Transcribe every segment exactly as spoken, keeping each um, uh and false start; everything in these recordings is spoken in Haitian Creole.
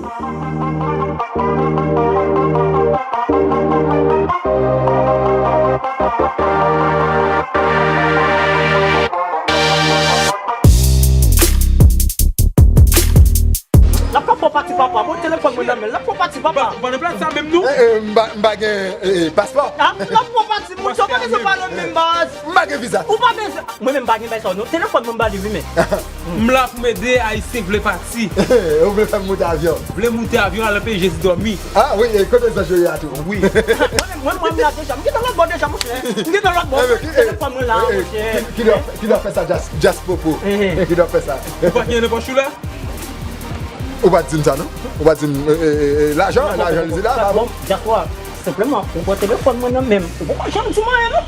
L ap ka fè w pati, papa. Bon, telefòn mwen nan men l. L ap fè w pati, papa. Ou pa nan plat sa menm, non? Eh, eh, m pa, m pa gen, eh, eh, paspò. Ah, l ap fè w pati, monchè, ou pa bezwen pale menm baz. M pa gen viza. Ou pa bezwen. Mwen menm m pa gen bay sa, non. Telefòn mwen m ba li, wi, men. M la pou m ede Ayisyen k vle pati. Ou vle fè m moute avyon? Vle moute avyon, al nan peyi Jezi dòmi. Ah, wi, e kote zanj yo ye a tou? Wi. Mwen menm, mwen, mwen la deja. M gentan lòt bò deja, monchè. M gentan lòt bò. Eh, men, ki, eh, telefòn mwen la, eh, eh, monchè. Ki, ki lè, ki lè w fè sa, Djas, Djas Popo? Eh, eh. Ki lè w fè sa? Ou pa gen nan pòch ou la? Ou pa t di m sa, non? Ou pa t di m, eh, eh, eh, eh, lajan, lajan li di la, pa bon. Bon, Djas, senpleman, ou pran telefòn mwen nan men m. Ou poko janm di m anyen, non?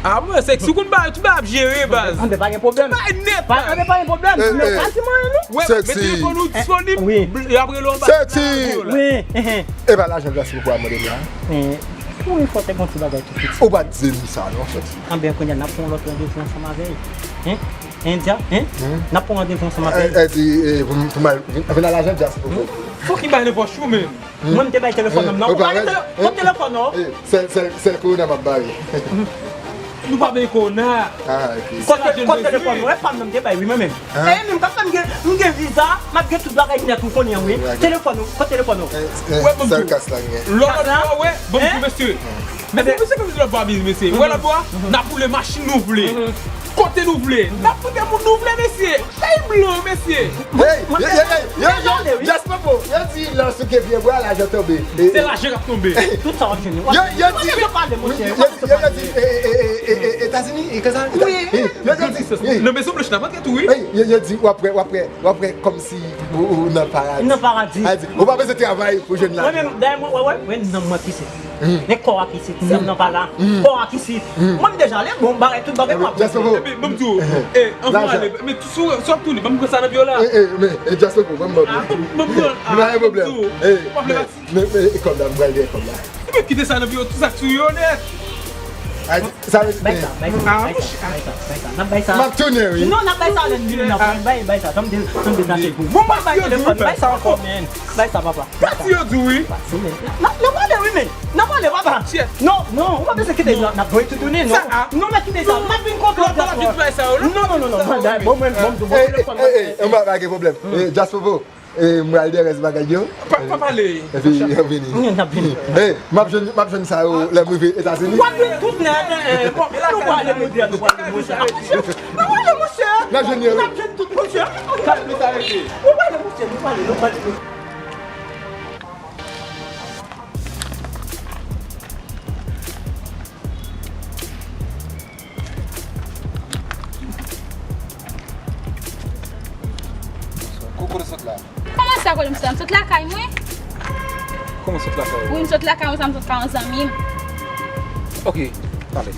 Ah, mwen, Sexy, ou konn bagay, tout bagay ap jere, baz. Anben, pa gen pwoblèm. Bay nèt, baz. Anben, pa gen pwoblèm. Eh, men ou pa di m anyen, non? Wè, men telefòn ou disponib, y ap rele w anba. Sexy! Wi, eh, eh. E pa lajan Djas Popo a mande m la? Eh, wi, fò te gon ti bagay tou piti. Ou pa t di m sa, non, Sexy. Anben, kounye a, n ap pran yon lòt randevou ansanm avè l. Hein? Hein, Dja? Hein? N ap pran randevou ansanm avè l. Eh, eh, di, eh, pou m, pou m al, vin, vin al lajan Djas Popo. Fòk li bay nan pòch ou menm. Mwen, m te bay telefòn nan, non. Ou pa gen tele-, ou telefòn, non. Eh, sèl, sèl, sèl kowona m ap bare. Nou pa bay kowona. Ah, ok. Kote, kote telefòn mwen, pa m nan m te bay, wi, mwen menm. Ah. Eh, menm k ap fè m gen, m gen viza, m ap gen tout bagay nèt, ou konnen, wi. Wi, wi. Telefòn ou, kote telefòn ou? Eh, eh, sèl kas la m gen. Lòt bò a, wè, ban m di mesye. Mesye, mesye, kòm si lòt bò a byen, mesye. Wè lòt bò a, n ap woule machin nou vle. Kote nou vle. N ap pote moun nou vle, mesye. Kay blan, mesye. Hey, yo, yo, yo, yo, yo, Djas Popo, yo di lè w souke pye bwa, lajan tonbe. Se lajan k ap tonbe. Tout sa w ap jwenn yo. Yo, yo di, yo, yo, yo di, eh, eh, eh, eh, eh, Etazini, eh, konsa, Etazini. Yo, yo di, eh, nan Mezon Blanch la, pa tèt ou, wi. Hey, yo, yo di, w ap wè, w ap wè, w ap wè kòmsi ou, ou nan paradi. Nan paradi. A di, ou pa bezwen travay pou jwenn lajan. Mwen menm, dayè, mwen, wè, wè, mwen, nanm mwen pisit. Men kò a pitit, nanm nan pa la. Kò a pitit. Mwen m deja ale, bon, bagay, tout bagay mwen ap regle. Epi, ban m di w, eh, anvan w ale, men si w, si w ap tounen, ban m pran sa nan pye w la. Eh, eh, men, eh, Djas Popo, ban m, ban m. Ah, ban m, ban m pran, ah, ban m di w. Pa gen pwoblèm. Eh, w ap leve men, men, eh, kòb la, m pral dèyè kòb la. Epi kite sa nan pye w, tout sa k sou yo nèt. Ay, sa vle di, bay sa, bay sa, ah, bay sa, bay sa, bay sa. N ap bay sa. M ap tounen, wi. Non, n ap bay sa lè n vini, n ap bay, bay sa. Tann m de-, tann m deplase pou. Bon, m ap bay telefòn, bay sa ankò, men. Bay sa, papa. Pati yo di w, wi. Pati, men. N ap, n ap ale, wi, men. N ap ale, papa. Non, non, ou pa bezwen kite, n ap voye tounen, non. Non, men kite sa. M ap vin kontre w. Non, non, non, non, non, non, non, bon, mwen, bon, bon, eh, telefòn, eh, eh, eh, pa gen pwoblèm. Eh, Djas Popo, eh, m pral dèyè rès bagay yo. Pa, pa pale. Epi, yo vini. N ap vini. Eh, m ap jwenn, m ap jwenn sa yo, lè m rive Etazini. W ap jwenn tout nèt, eh, eh, bon, nou prale, monchè, nou prale, monchè. Nou prale, monchè. N ap jwenn yo. N ap jwenn tout, monchè. Sa plis arete. Nou prale, monchè, nou prale, nou prale. Ko-, kote w sot la? Kòman sa, kote m sot la? M sot lakay mwen. Kòman sot lakay ou? Wi, m sot lakay mwen, sa m sot kay yon zanmi m. Ok, tande.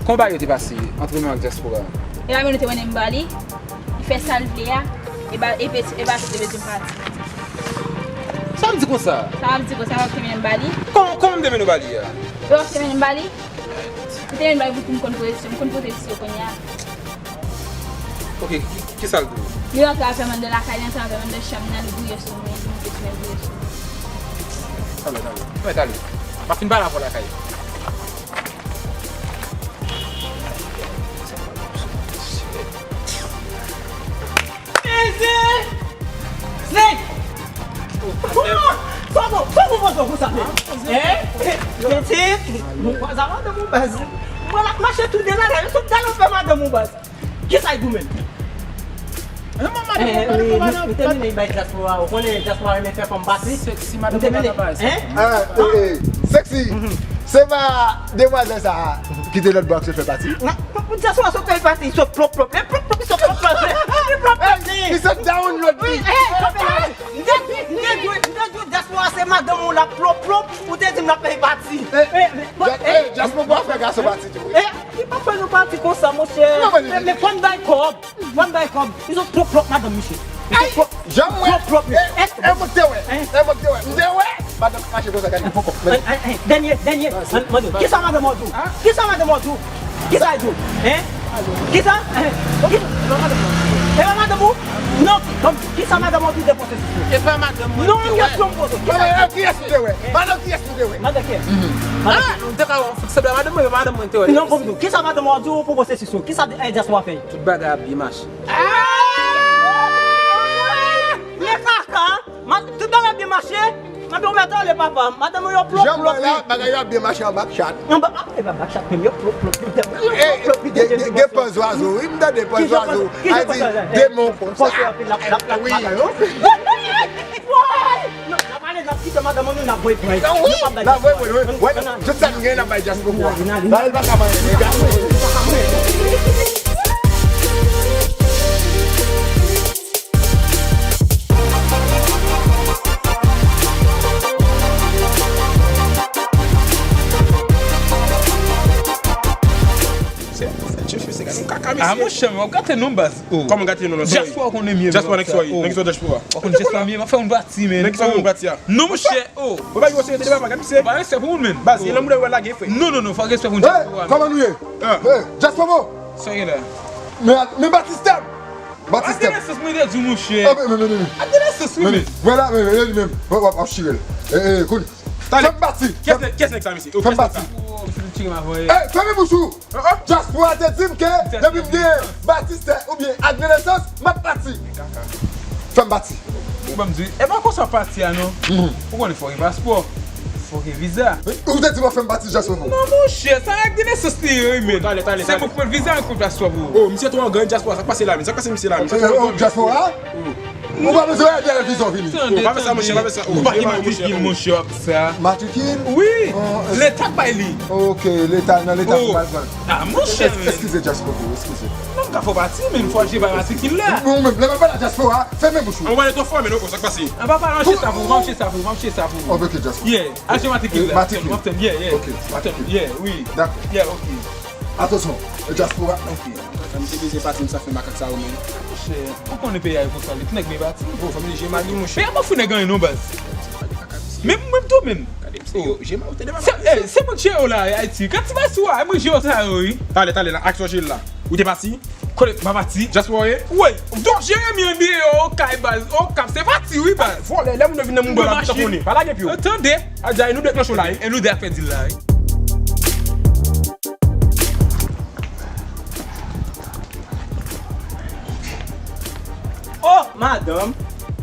Kòman bagay yo te pase ant ou menm ak dyaspora a? E pa nou te mennen m ba li. Li fè sa l vle a, e ba, e peti, e ba tout, e peti m pati. Sa w ap di konsa? Sa w ap di konsa, w ap te mennen m ba li. Kòman, kòman m te mennen w ba li a? E w ap te mennen m ba li? Li te mennen m ba li pou m konn pozisyon, m konn pozisyon kounye a. Ok, ki, ki sa l di w? Li rantre avè m anndan lakay li, ansanm avè m anndan chanm nan, li gouye sou mwen, li monte sou mwen, gouye sou mwen. Talè, talè. Mwen talè. M ap fin pale avè w lakay. Zen! Zen! Kòman? Kòman? Kòman poze w konsa, men? Hein? Pitit, nou kwaze madanm ou baz. Mwen l ap mache tou de la, yo sot galope madanm ou baz. Kisa y goumen? Eh, eh, nou, nou te mennen bay dyaspora, ou konnen dyaspora renmen fè fanm pati. Sexy, madanm ou pa nan baz. Hein? Ah, eh, eh, Sexy. Se pa demwazèl sa a ki te lòt bò a ki sot fè pati? Non, dyaspora sot fè pati, li sot plòp plòp. E plòp plòp, li sot plòp plòp. Li plòp plòp, li. Li sot download li. Wi, eh, kanpe la. M te di, m te di, m te di dyaspora se madanm ou l ap plòp plòp, ou te di m l ap fè pati. Eh, eh, dyaspora fè gason pati tou, wi. Eh, Li pa fè nou pati konsa, monchè. Men, men fò n bay kòb. Fò n bay kòb. Li sot plòp plòp madanm misye. Li sot plòp plòp. E, e, e, mwen te wè. E, mwen te wè. M te wè. Madanm mache konsa, gade. Poko. Dènye, dènye. Mande, kisa madanm ou di w? Kisa madanm ou di w? Kisa l di w? Hein? Kisa? Kisa? E pa madanm ou? Non, ki, kisa madanm ou ki te poze sou ou? E pa madanm mwen. Non, ki kesyon m poze? Madanm kiyès ou te wè? Madanm kiyès ou te wè? Madanm kiyès? Madanm kiyès? Ah, m te ka wè, se madanm mwen, madanm mwen te wè. Non, pou m di w, kisa madanm ou di w pou poze sou ou? Kisa, eh, dyaspora fè? Tout bagay ap byen mache. Ah! Men kaka! Ma-, tout bagay ap byen mache. Mande w mèt ale, papa. Madanm yo plop, plop. Jan m wè la, bagay yo ap byen mache anba chat. Anba, ah, e pa anba chat menm, yo plop, plop, plop, plop, plop, gen, gen, gen pòz zwazo, wi, m tande pòz zwazo. Ki jan pòz zwazo? Demon konsa. Pòz yo ap lap, lap, lap, bagay yo. Woy! Non, n ap ale, n ap kite madanm nou, n ap voye pran. Wi, n ap voye pran, wi. Tout sa nou gen, n ap bay dyaspora. N ale, n pa ka manyen, nèg. Ah, monchè, men w ap gate non, baz. Oh. Kòman gate non, non? Dyaspora konnen mye. Dyaspora, nèg soyi, nèg soyi dyaspora. W ap konn dyaspora mye, m ap fè moun pati, men. Nèg soyi moun pati a. Non, monchè, oh. Ou pa gen respè pou moun, men. Baz, e lanmou de wè lage fre. Non, non, non, fò respè pou dyaspora. Kòman nou ye? Dyaspora. Sa gen la? Men, men Batistè. Batistè. Ate nan sans mwen te di w, monchè. Ate nan sans wi, men. Vwala, men, men, li menm. W ap, w ap chire l. Eh, eh, kounye. Fè m pati. Kiyès nèg sa, mesye? Fè m pati. Oh, misye tire m avan, eh. Eh, fèmen bouch ou. Dyaspora te di m ke depi m gen Batistè oubyen Adrenaissance, m ap pati. Fè m pati. Ou ban m di, e pa konsa pati a non. Ou konnen fò gen paspò, fò gen viza. Ou te di m fè m pati dyaspora. Non, monchè, sa Adrenaissance li ye, wi, men. Talè, talè, talè. Se mwen k pran viza, mwen k pran paspò pou ou. Oh, misye twò gran dyaspora, sa k pase la, men? Sa k pase misye la, men? Dyaspora? Ou pa bezwen ede lè vizyon vini. Ou pa fè sa, monchè, pa fè sa. Ou pa gen matrikil, monchè, w ap sa. Matrikil? Wi. Leta k bay li. Ok, leta, nan leta pou al pran. Ah, monchè. Eskize, dyaspora, eskize. Non, m ka fè pati, men fò je bay matrikil la. Ou menm, lè m pale a dyaspora, fèmen bouch ou. Ou pale twò fò, men non, sa k pase. An pa pale, m ap chita pou ou, m ap chita pou ou, m ap chita pou ou. Ok, dyaspora. Yeah, aje matrikil la. Matrikil. M ap tann, yeah, yeah. Ok, matrikil. Yeah, wi. Dakò. Yeah, ok. Atansyon, dyaspora. Ok. Fanm te bezwen pati, m sa fè makak sa yo menm. Monchè, ou konnen peyi a yo konsa, li, tout nèg byen pati. Bon, fanm li je mal li, monchè. Peyi a pa fout nèg anyen non, baz. Men mwen tou menm. Gade m serye, je mal ou te devan. Se, eh, se mwen ki jere w la, Ayiti. Gad ti baz ou a, e mwen jere w sa yo, wi. Talè, talè, la, aksyon jere l la. Ou te pati? Kote, m pa pati. Dyaspora ye? Wi. Donk, Jeremi an deyò, o kay, baz. O kap, se pati, wi, baz. Vòlè, lè moun yo vin nan moun bò la, pou sa konnen. Pa lage pye w. Tande. Adja, e nou de k nan cho la, wi. E nou de ap fè dil la, wi. Oh, madanm!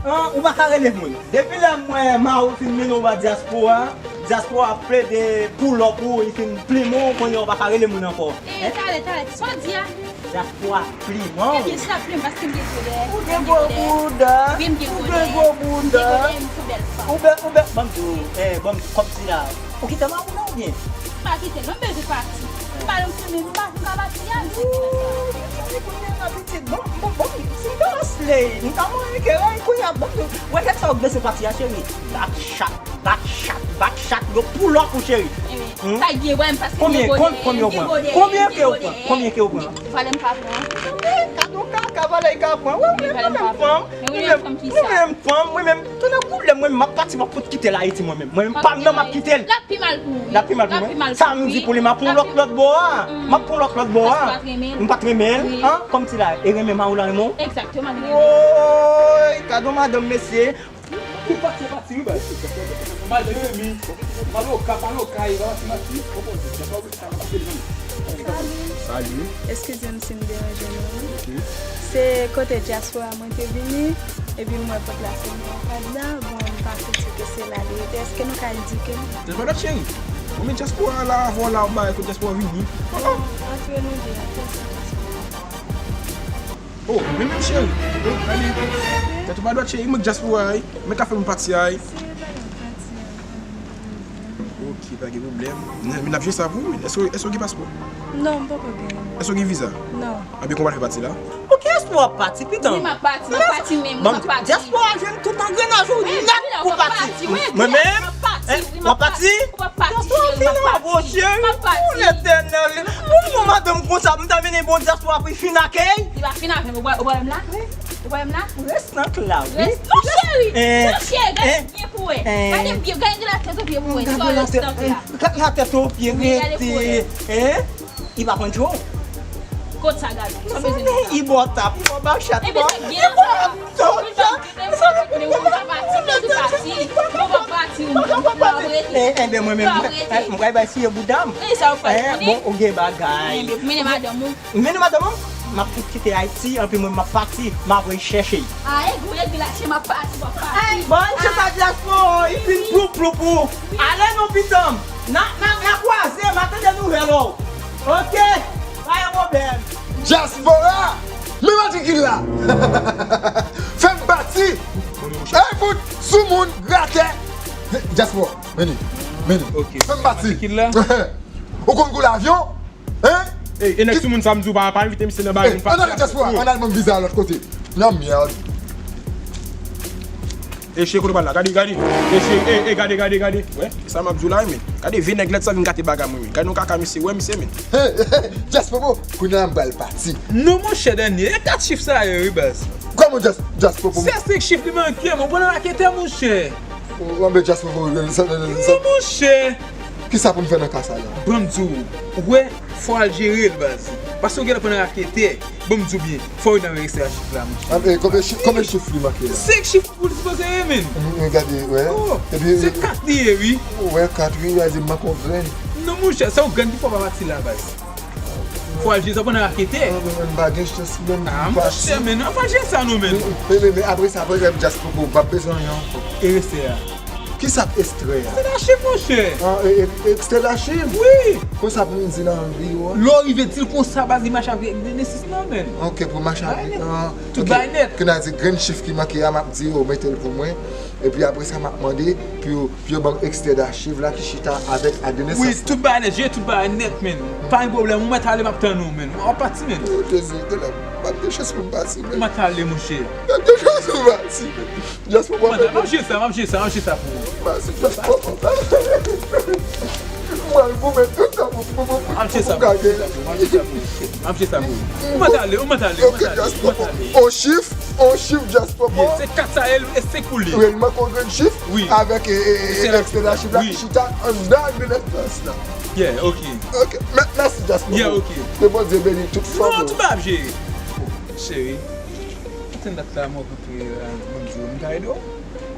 An, ou pa ka rele moun. Depi lè m wè Mao fin mennen w ba dyaspora, dyaspora ap plede pull up ou, li fin plimen w, kounye a ou pa ka rele moun ankò. E, talè, talè, sa w di a? Dyaspora plimen w. Ebyen, sa plim, paske m gen gwo dèyè. Ou gen gwo bouda. Wi, m gen gwo dèyè. M gen gwo dèyè, m tou bèl fanm. Ou bèl, ou bèl, ban m di w, eh, ban m di w, kòmsi la. Ou kite Mao la oubyen? M pa kite l non, m bezwen pati. M pa nan sou men, m pa, m pa pati a, m sou men sa. Ooh, kounye a pitit. Bon, bon, bon, si m ta slay, m ta mwen ke la, kounye a, bon, wè kèk sa w bezwen pati a, cheri. Back shot, back shot, back shot, yo pull up ou, cheri. Sa gen, wè, m paske m gen gwo dèyè, m gen gwo dèyè, m gen gwo dèyè. Konbyen ke w pran? Konbyen ke w pran? Valè m pa pran. Kado kaka, valè l ka pran. Wi, wi, nou menm fanm. Nou menm fanm, mwen menm, tounen koulè, mwen menm, m ap pati, m ap fout kite l Ayiti, mwen menm. Mwen menm, pa m nan, m ap kite l. L ap pi mal pou ou, wi. L ap pi mal pou mwen. Sa m di pou li, m ap pran lòt, lòt bò a. M ap pran lòt, lòt bò a. Paske w pa t renmen l. M pa t renmen l. An, kòmsi la, e renmen Mao la renmen w? Egzakteman, li renmen w. Woy, kado madanm, mesye. Tout pati, pati, wi, baz. Mal de femi, mal o ka, mal o kay, pati, pati. Salut. Salut. Eskize m si m deranje nou. Ok. Se kote dyaspora mwen te vini, epi m wè pòt la se mwen ak Adna, bon, m pa santi ke se la li rete. Èske nou ka edike m? Dyaspora dòt cheri. Ou men dyaspora la, avè w la, ou bay kote dyaspora vini. Bon, antre nou de a, kèk sa dyaspora. Oh, men menm cheri. Oh, gade. Tèt ou pa dwat cheri, mwen dyaspora a, wi. Mwen ka fè moun pati a, wi. Se pa yon pati a. Ok, pa gen pwoblèm. Men, men n ap jere sa pou ou, men. Èske, èske w gen paspò? Non, m poko gen. Èske w gen viza? Non. Ebyen, kòman w pral fè pati la? Pou kiyès w ap pati, pitan? Wi, m ap pati, m ap pati, men m ap pati. Dyaspora jwenn tout angrenaj ou nèt pou pati. Mwen menm? Wi, m ap pati, wi, m ap pati. Dyaspora fini anvo, cheri. Pou Letènèl. Pou yon madanm konsa, m ta vin bon dyaspora pou fin akèy. Li pa fin avè m, ou wè, ou wè m la? Ou wè m la? Rès nan kla, wi. Rès, non, cheri. Non, cheri, gade byen pou wè. Gade byen, gade latèt ou byen pou wè. Gade latèt, gade latèt ou byen, rete. Hein? Li pa pran djo? Kot sa gade? Sa bezwen di sa? Ibò tap, ibò bachat, ibò, ibò tap. Enben, mwen menm, mwen pral bay siye bouda m. Bon, ou gen bagay. Mennen madanm ou. Mennen madanm ou. M ap fout kite Ayiti, anpi mwen m ap pati, m ap voye chèche. A, egri, egri lache, m ap pati, m ap pati. Bon, se pa dyaspora, li fin ploup, ploup, ploup. Ale non, pitit m. N a, n a, n a kwaze, m a tande nouvèl ou. Oke, pa gen pwoblèm. Dyaspora, men matrikil la. Fè m pati. Ey, fout, soumoun, gratè. Dyaspora, mennen, mennen. Oke. Fè m pati. Matrikil la. Ou konn koule avyon? Hein? Ey, e nèg soumoun sa m di w pa, pa envite misye nan bagay moun pa. Ann ale dyaspora, ann al ban m viza lòt kote. Nan mèd. E cheri, kote w pral la? Gade, gade. E cheri, e, e, gade, gade, gade. Wè, sa m ap di w la, men. Gade vye nèg lèd sa vin gate bagay mwen, men. Gade yon kaka misye, wè misye, men. Dyaspora, kounye a m pral pati. Non, monchè, Danie, e kat chif sa yo, wi, baz. Kòman dyas-, dyaspora? Se senk chif li manke, mwen pran raketè, monchè. Anben dyaspora, sa, sa, sa. Non, monchè. Kisa pou n fè nan ka sa la? Ban m di w, ou wè, fò w al jere l, baz. Paske w genlè pran raketè. Ban m di w byen, fò w nan reyisi a chif la, monchè. Ah, e, konbyen chif, konbyen chif li manke la? Senk chif pou l sipoze ye, men. M, m gade, wè. Oh, epi, se kat li ye, wi. Wè, kat, wi, w a di m manke yon grenn. Non, monchè, se yon grenn ki fè w pa pati la, baz. Fò w al jere sa pandan raketè. Ah, men, men, m pa gen chans, men. Ah, monchè, men, non, fò w al jere sa, non, men. Men, men, men, apre sa, apre sa, dyaspora, m p ap bezwen anyen ankò. E reste a. Kisa k ekstrè a? Ekstrè dachiv, monchè. Ah, e, e, ekstrè dachiv? Wi. Konsa pou moun di nan biwo a? Lè w rive di l konsa, baz, li mache avèk de nesesite, non, men. Ok, pou mache avèk, ah, tout bagay nèt. Ke n a di grenn chif ki manke a, m ap di yo mete l pou mwen. Epi apre sa, m ap mande pou yo, pou yo ban m ekstrè dachiv la ki chita avèk ak de nesans la. Wi, tout bagay nèt, jere tout bagay nèt, men. Pa gen pwoblèm, ou mèt ale, m ap tann ou, men. W ap pati, men. Oh, Jezi, genlè m p ap gen chans pou m pati, men. Ou mèt ale, monchè. M p ap gen chans pou m pati, men. Dyaspora, m ap jere sa, m ap jere sa, m ap jere sa pou ou. Mèsi, dyaspora. Mwen, goumen tout tan pou, pou, pou, pou, pou m ka genyen. M ap jere sa pou ou. M ap jere sa pou ou. Ou mèt ale, ou mèt ale, ou mèt ale, ou mèt ale. On chif, on chif, dyaspora. Se kat sa, e, e senk pou li. Wi, li manke yon grenn chif avèk, e, e, e, ekstrè dachiv la ki chita anndan grenn espas la. Yeah, ok. Ok, mè-, mèsi, dyaspora. Yeah, ok. Ke Bondye beni tout fanmi w. Non, tout bagay ap jere. Cheri. Kote dat la mwen kontre la, mwen di w, m ka ede w?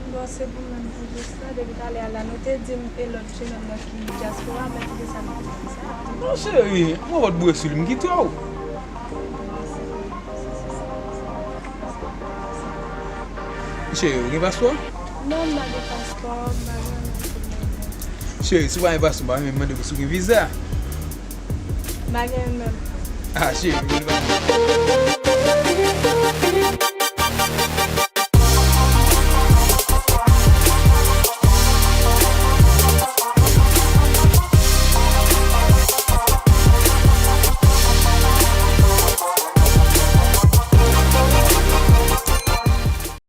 Bon, se pou mwen pou jis la, depi talè a la, nou te di m e lòt jenòm nan ki dyaspora, men kite sa nou te di sa. Non, cheri, mwen wè w t boure sou li, m kite w. Cheri, ou gen paspò? Non, m pa gen paspò, m pa gen anyen pou mwen. Cheri, si w pa gen paspò, m pa menm mande w si w gen viza. M pa gen menm. Ah, cheri, m pa gen.